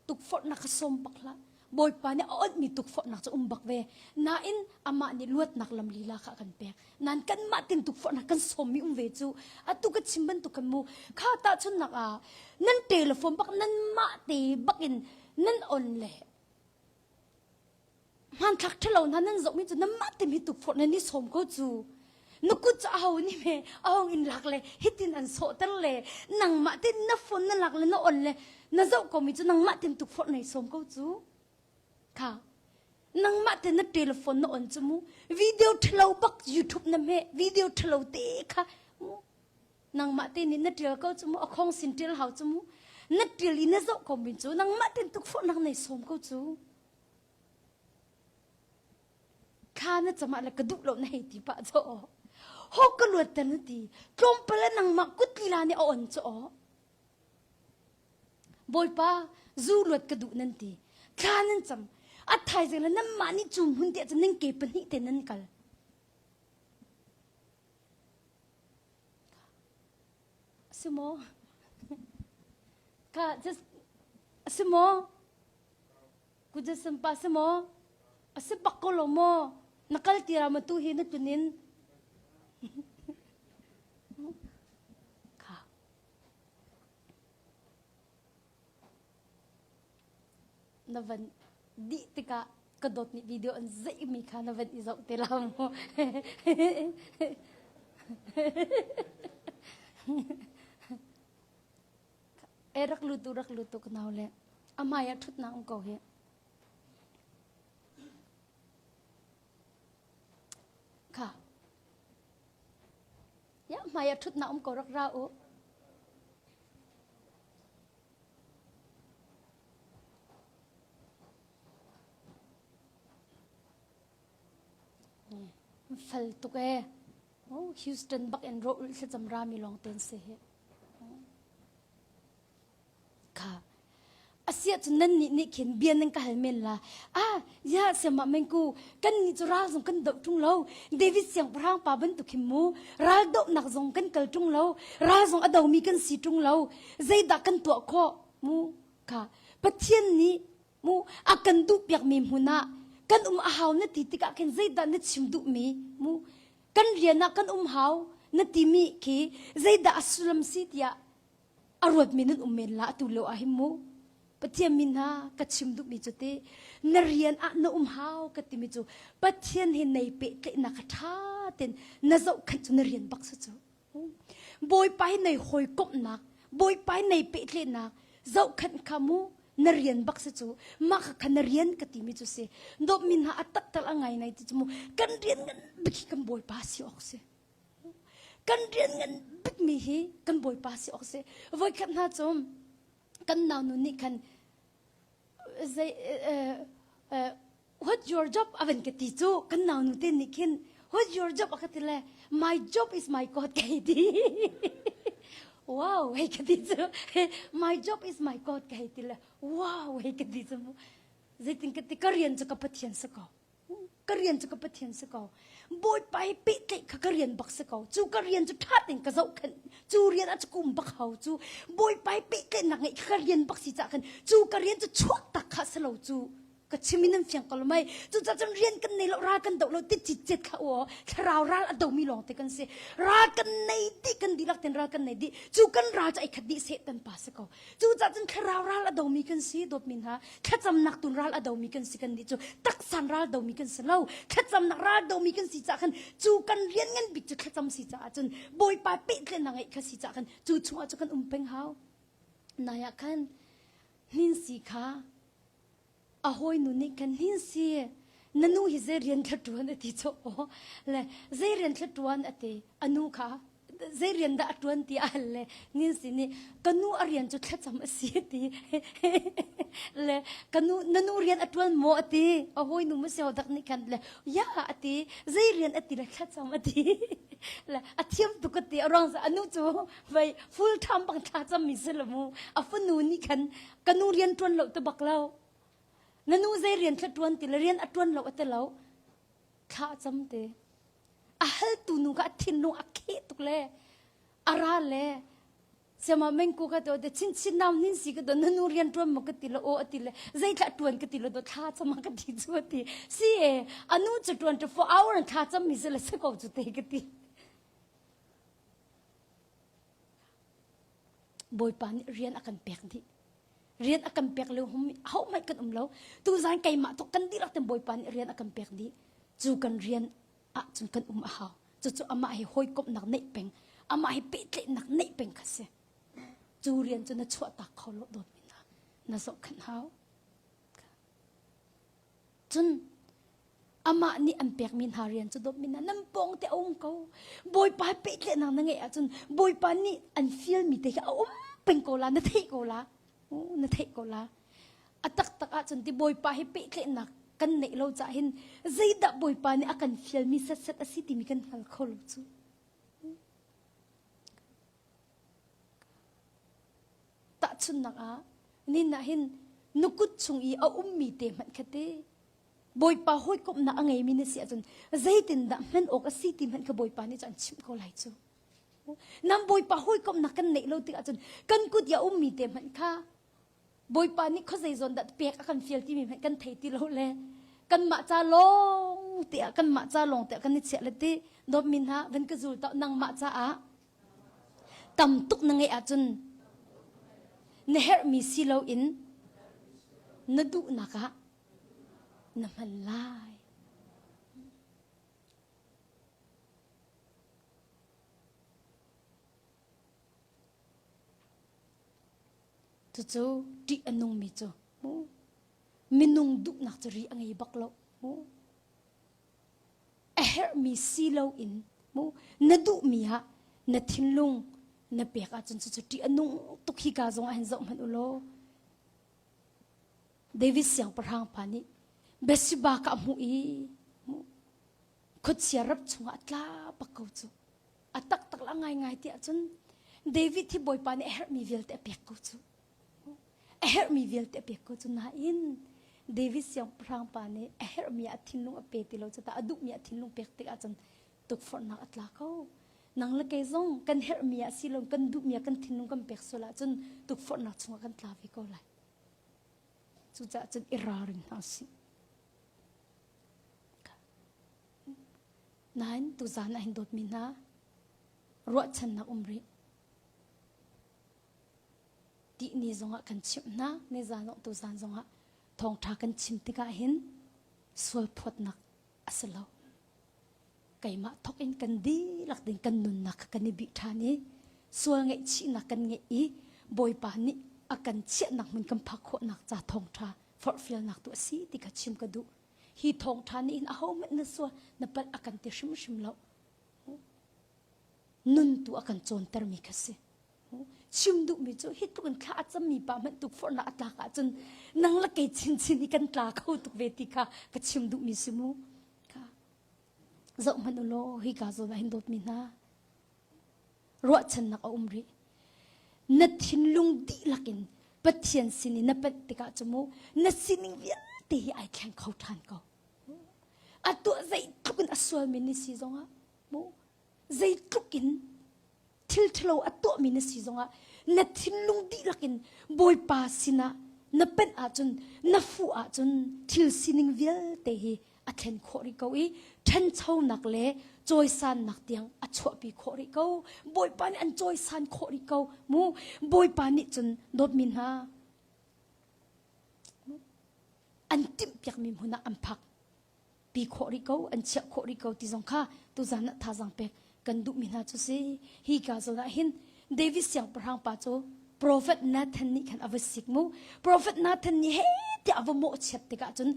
Tukforhnak kha sawm bak hlah. Bawipa nih a onhmi tukforhnak cu um bak ve. Nain amah nih luatnak lam lila kha a kan pek. Nain kanmah tin tukforhnak kan sawmmi um ve cu atu ka chim bantuk kan mu. Kha tahchunhnak ah nan telephone bak nanmah te bak in nan on le hmanthlak ṭhalo hna nan zohmi cu nanmah te mi tukforh nan i sawm ko cu. Na kut cu aho nih me ahong in lak le hitin an sawhter le nangmah te na phone na lak le na on le na zoh komi cu nangmah ten tukforh nei sawm ko cu. Kha nangmah te na telephone na on cu mu video ṭhalo bak YouTube na hmeh video ṭhalo te kha mu nangmah te nih na ṭial ko cu mu a khong sin ṭial hau cu mu na ṭial i na zoh ko min cu nangmah ten tukforhnak nei sawm ko cu thla na cam ah le ka duh lo na hei ti pah cu aw ho ka luat ter na ti tlawmpal le nangmah kut lila nih a on cu aw Bawipa zu luat ka duh nan ti thla nan cam a thaizing le nanmah nih cu hmun te cun nan ke pahnih te nan kal si maw ka just si maw Kujasam pa si maw? A si bak ko lo maw? Na kal tira ma tu hi na tunin? Kha. Na van dih tikah ka dawt nih video an zeih mi kha na van i zoh te la mu. E rak lutu rak lutu ka nau le a hmai ah ṭhutnak um ko hi. Kha. Ya hmai ah ṭhutnak um ko rak ra u. Fel tuk e. Oh, Houston bak in ro ul thlacam rami lawng ten si hi. Kha asiah cun nan nih nih khin bia nan ka hal men la ah ya siamah men ku kan nih cu ral zong kan doh ṭung lo David siangpahrang pa bantuk hin mu ral dohnak zong kan kal ṭung lo ral zong a domi kan si ṭung lo zeidah kan tuah khawh mu kha Pathian nih mu a kan duh piakmi hmun ah kan um a hau na ti tikah khin zeidah na chim duhmi mu kan rian ah kan um hau na timi khi zeidah a sullam si tiah a ruatmi nan um men la atu lio ah hin mu Pathian min hna ka chim duhmi cu ti na rian ah na um hau ka timi cu Pathian he nei pehtlaihnak kha ṭha ten na zohkhenh cu na rian bak si cu Bawipa hi nei hawikomhnak Bawipa hi nei pehtlaihnak zohkhenh kha mu na rian bak si cu mah kha kha na rian ka timi cu si dawtmi hna a taktak a ngai nai ti cu mu kan rian ngan bik hi kan Bawipa si awk si kan rian ngan bikmi hi kan Bawipa si awk si voikhat hna cu kan nau nu nih khan zei what your job a van ka ti cu kan nau nu te nih khin what your job a ka ti le my job is my god ka hei ti wow hei ka ti cu my job is my god ka hei ti le wow hei ka ti cu zeitin ka ti ka rian cu ka pathian si ko. Ka rian cu ka Pathian si ko. Bawipa hi pehtlaih kha ka rian bak si ko. Cu ka rian cu ṭha tein ka zohkhenh. Cu rian ah cu kum bak hau cu. Bawipa hi pehtlaihnak ngeih kha ka rian bak si caah khan cu ka rian cu chuah tak kha si lo cu. Ka chim in nan fiang ko lo mei. Cucaah cun rian kan nei lo, ral kan doh lo, ti citcet thla u aw. Thlarau ral a domi lawng te kan si. Ral kan nei dih, kan dihlak ten ral kan nei dih. Cu kan ral cu ei khat dih Satan pa si ko. Cucaah cun thlarau ral a domi kan si, dawtmi hna. Thlacamnak tun ral a domi kan si kan nih cu taksan ral domi kan si lo. Thlacamnak ral domi kan si caah khan cu kan rian ngan bik cu thlacam si caah cun Bawipa pehtlaihnak ngeih kha si caah khan cu chungah cu kan um peng hau. Nai ah khan hninsi kha a hawinu nih khan hin si na nu hi zei rian thla ṭuan a ti cu aw le zei rian thla ṭuan a ti a nu kha zei rian dah a ṭuan ti a hal le nin si nih ka nu a rian cu thlacam a si a ti le ka nu na nu rian a ṭuan maw a ti a hawinu ma si dak nih khan le ya a ti zei rian a ti le thlacam a ti le a thiam tuk a ti a ruang a nu cu vai full time bang thlacam mi si lo mu a fanu nih khan ka nu rian ṭuan lo te bak lo na nu zei rian thla ṭuan ti le rian a ṭuan lo a ti lo thla cam te a haltu nu kha a thinlung a kheh tuk le a ra le siama mengku ka to te chin chin nau nin si ka to na nu rian ṭuan mo ka ti lo o a ti le zei thla ṭuan ka ti lo to thla cam ka ti chu a ti si e anu chu ṭuan to for hour thla cam mi se le se ko chu te ka ti Bawipa nih rian a kan pek dih. Rian a kan pek lio hum ho hmanh kan um lo. Tuzan keimah tuk kan dihlak ten Bawipa nih rian a kan pek dih. Cu kan rian ahcun kan um a hau. Cucu amah hi hawikomhnak neih peng, amah hi pehtlaihnak neih peng kha si. Cu rian cu na chuahtak kho lo dawtmi hna. Na zohkhenh hau. Cun amah nih an pekmi hna rian cu dawtmi hna nan pawng te a um ko. Bawipa he pehtlaihnak na ngeih ahcun Bawipa nih an fialmi te khi a um peng ko la, na theih ko la. Na theih ko la. A taktak ahcun ti Bawipa he pehtlaihnak kan neih lo cah hin zeidah Bawipa nih a kan fialmi setset a si timi kan hngal kho lo cu. Tahchunhnak ah, nin ah hin na kut chung i a ummi te hmanh kha te Bawipa hawikomhnak a ngeimi na si ahcun zeitindah hman awk a si ti hmanh kha Bawipa nih cun an chimh ko lai cu. Nam Bawipa hawikomhnak kan neih lo tikah cun kan kut i a ummi te hmanh kha Bawipa nih khuazei zawn dah pek a kan fial timi hmanh kan thei ti lo le kanmah ca lawng te ah kanmah ca lawng te ah kan i chiah le ti dawtmi hna van ka zul tau nangmah caah Tam tuk na ngeih ahcun na herhmi si loin na duhnak ah na hman lai. Cucu ṭih a nungmi cu minung duhnak cu ri a ngei bak lo. A herhmi si loin mu na duhmi ah na thinlung na pek ahcun cucu ṭih a nung tuk hi ka zong ah hin zoh hmanh u law David siangpahrang pa nih Bathsheba ka hmuh i khuachia rap chungah a tla bak ko cu a taktak la ngaingai ti ahcun David hi Bawipa nih a herhmi vialte a pek ko cu A herhmi vialte a pek ko cu nain David siangpahrang pa nih a herhmi ah a thinlung a pe ti lo cu ta a duhmi ah thinlung pek tik ahcun tukforhnak a tla ko. Nang le kei zong kan herhmi ah si lo kan duhmi ah kan thinlung kan pek sual ahcun tukforhnak chungah kan tla ve ko lai. Cucaah cun i ralring hna usih. Nain tuzaan ah hin dawtmi hna ruahchannak um rih. Tihni zongah kan chimh hna nizan zong tuzan zongah thawngṭha kan chim tikah hin sual phawtnak a si lo keimah thawk in kan dihlak ding kan nunnak kha kan i bih ṭhan i sual ngaihchihnak kan ngeih i Bawipa nih a kan chiahnak hmun kan phak khawhnak ca thawngṭha forhfialnak tu a si ti kha chim ka duh hi thawngṭha nih hin ahohmanh na sual na palh a kan ti hrimhrim lo nun tu a kan cawntermi kha si Chim duhmi cu hi tluk in thla a cammi pa hmanh tukforhnak a tlak ahcun nang le kei chinchin hi kan tla kho tuk ve ti kha ka chim duhmi si mu. Kha zoh hmanh u law hi ka zawn ah hin dawtmi hna ruahchannak a um rih. Na thinlung dihlak in Pathian sin i na panh tikah cu mu na sining vialte hi ai thleng kho ṭhan ko. A tuah zeitluk in a sualmi ni si zongah mu zeitluk in thil ṭhalo a tuahmi na si zongah na thinlung dihlak in Bawipa sinah na penh ahcun na fuh ahcun thil sining vialte hi a thlen khawh rih ko i ṭhanchonak le cawisannak tiang a chuahpi khawh rih ko. Bawipa nih an cawisan khawh rih ko mu. Bawipa nih cun dawtmi hna an timhpiakmi hmun ah an phak pi khawh rih ko an chiah khawh rih ko ti zong kha tuzan ah thazaang pek kan duhmi hna cu si hi ka zawn ah hin David siangpahrang pa cu Prophet Nathan nih khan a va sik mu Prophet Nathan nih he tiah a va mawhchiat tikah cun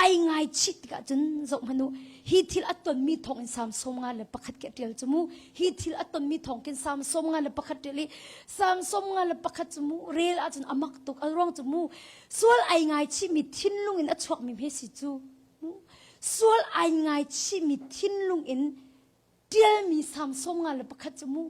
ai ngaichih tikah cun zoh hmanh u hi thil a tonmi thawng in Psalm 51 ke ṭial cu mu hi thil a tonmi thawng khin Psalm 51 ṭial i Psalm 51 cu mu rel ahcun a mak tuk a ruang cu mu sual ai ngaichihmi thinlung in a chuakmi hme si cu sual ai ngaichihmi thinlung in ṭialmi Salm 51 cu mu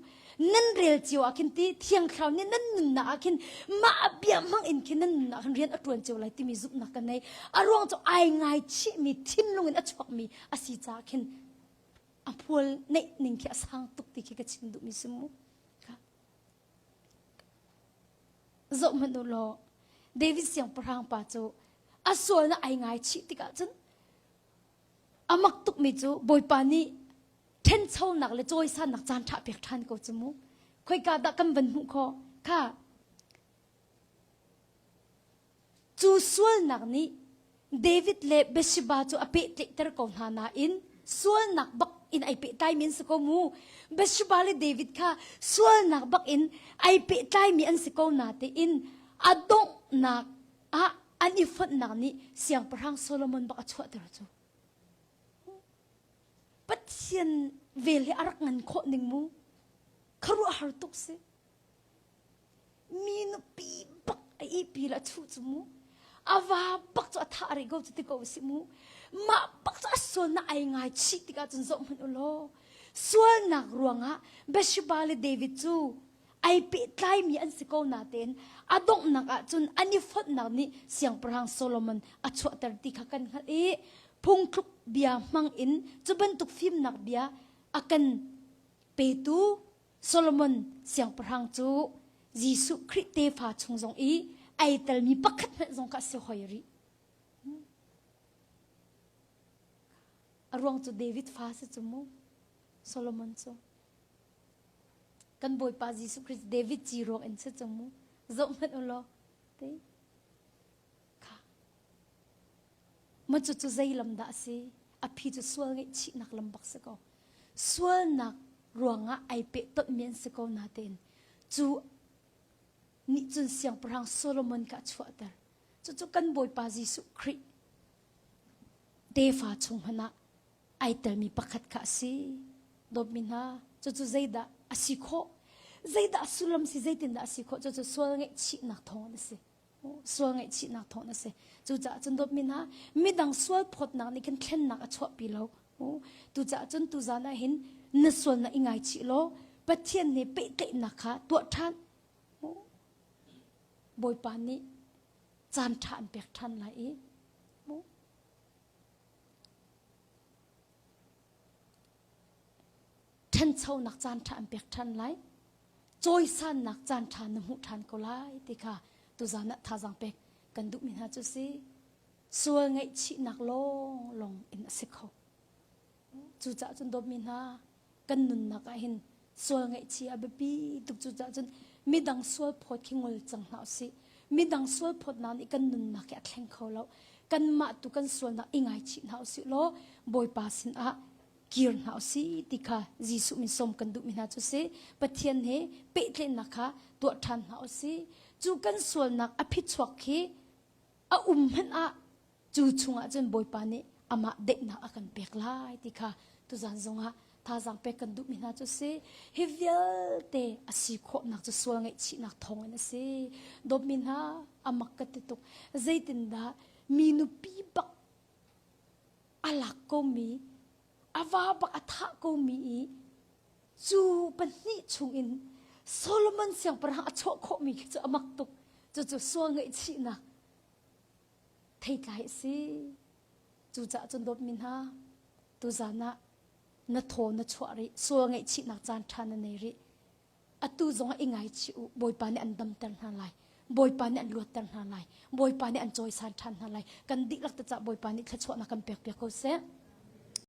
nan rel cio ah khin ti thiang thlarau nih nan nunnak ah khin mah a bia hmang in khin nan nunnak khin rian a ṭuan cio lai timi zumhnak ka nei a ruang cu ai ngaichihmi thinlung in a chuakmi a si caah khin a hmual neih ning khi a sang tuk ti khi ka chim duhmi si mu Zoh hmanh u law David siangpahrang pa cu a sualnak ai ngaichih tikah cun a mak tukmi cu Bawipa nih ṭhenchonak le cawisannak caan ṭha pek ṭhan ko cu mu. Khoika dah kan van hmuh khawh? Kha Cu sualnak nih David le Bathsheba cu a pehtlaihter ko hna nain sualnak bak in ai pehtlaimi an si ko mu. Bathsheba le David kha sualnak bak in ai pehtlaimi an si ko natein a donghnak ah an i fonhnak nih Siangpahrang Solomon bak a chuahter cu. Pathian vel hi a rak ngan khawh ning mu. Khuaruahhar tuk si. Mi nupi bak a ihpi le a chuh cu mu. A va bak cu a thah rih ko cu ti ko si mu. Mah bak cu a sualnak ai ngai chih tikah cun zoh hmanh u law. Sualnak ruangah Bathsheba le David cu ai pehtlaimi an si ko natein a donghnak ah cun an i fonhnak nih Siangpahrang Solomon a chuahter ti kha kan hngalh i phungthluk bia hmang in cu bantuk fimnak bia a kan petu Solomon siangpahrang cu Jesuh Khrih tefa chung zong i ai telmi pakhat hmanh zong kha a si hoi rih. A ruang cu David fa si cu mu Solomon cu. Kan Bawipa Jesuh Khrist David ci ruang in si cu mu. Zoh hmanh u law. Te. Kha. Ma cu cu zei lam dah a si? A phi cu sual ngaihchihnak lam bak si ko. Sualnak ruangah ai pehtonhmi an si ko natein cu nih cun siangpahrang Solomon kha a chuahter. Cucu kan Bawipa Jesuh Khrih tefa chung hmanh ah ai telmi pakhat kha a si. Dawtmi hna, cucu zeidah a si khawh? Zeidah a sullam si? Zeitindah a si khawh? Cucu sual ngaihchihnak thawng a si. Sual ngaihchihnak thawng a si. Cucaah cun dawtmi hna, midang sual phawtnak nih khin thlennak a chuahpi lo. Tucaah cun tuzan ah hin na sualnak i ngaichih law Pathian nih pehtlaihnak kha tuah ṭhan. Bawipa nih caan ṭha an pek ṭhan lai i ṭhanchonak caan ṭha an pek ṭhan lai. Cawisannak caan ṭha na hmuh ṭhan ko lai ti kha tuzan ah thazaang pek kan duhmi hna cu si. Sual ngaihchihnak lawnglawng in a si kho. Cucaah cun dawtmi hna, kan nunnak ah hin sual ngaihchih a biapi tuk. Cucaah cun midang sual phawt khi ngol cang hna usih. Midang sual phawtnak nih kan nunnak hi a thleng kho lo. Kanmah tu kan sualnak i ngaichih hna usih law Bawipa sinah kir hna usih ti kha Jesuh min sawm kan duhmi hna cu si. Pathian he pehtlaihnak kha tuah ṭhan hna usih. Cu kan sualnak a phichuak khi a um hmanh ah cu chungah cun Bawipa nih amah daihnak a kan pek lai ti kha tuzan zongah thazaang pek kan duhmi hna cu si. Hi vialte a si khawhnak cu sual ngaihchihnak thawngin a si. Dawtmi hna a mak ka ti tuk. Zeitindah mi nupi bak a lak komi a va bak a thah komi i cu pahnih chungin Solomon siangpahrang a chuah khawhmi khi cu a mak tuk. Cucu sual ngaihchihnak theitlai a si. Cucaah cun dawtmi hna. Tuzan ah na thaw na chuah rih, sual ngaihchihnak caan ṭha na nei rih. Atu zong ah i ngaichih u, Bawipa nih an damter hna lai. Bawipa nih an luatter hna lai. Bawipa nih an cawisan ṭhan hna lai. Kan dihlak te cah Bawipa nih thluachuahnak kan pekpiak ko seh.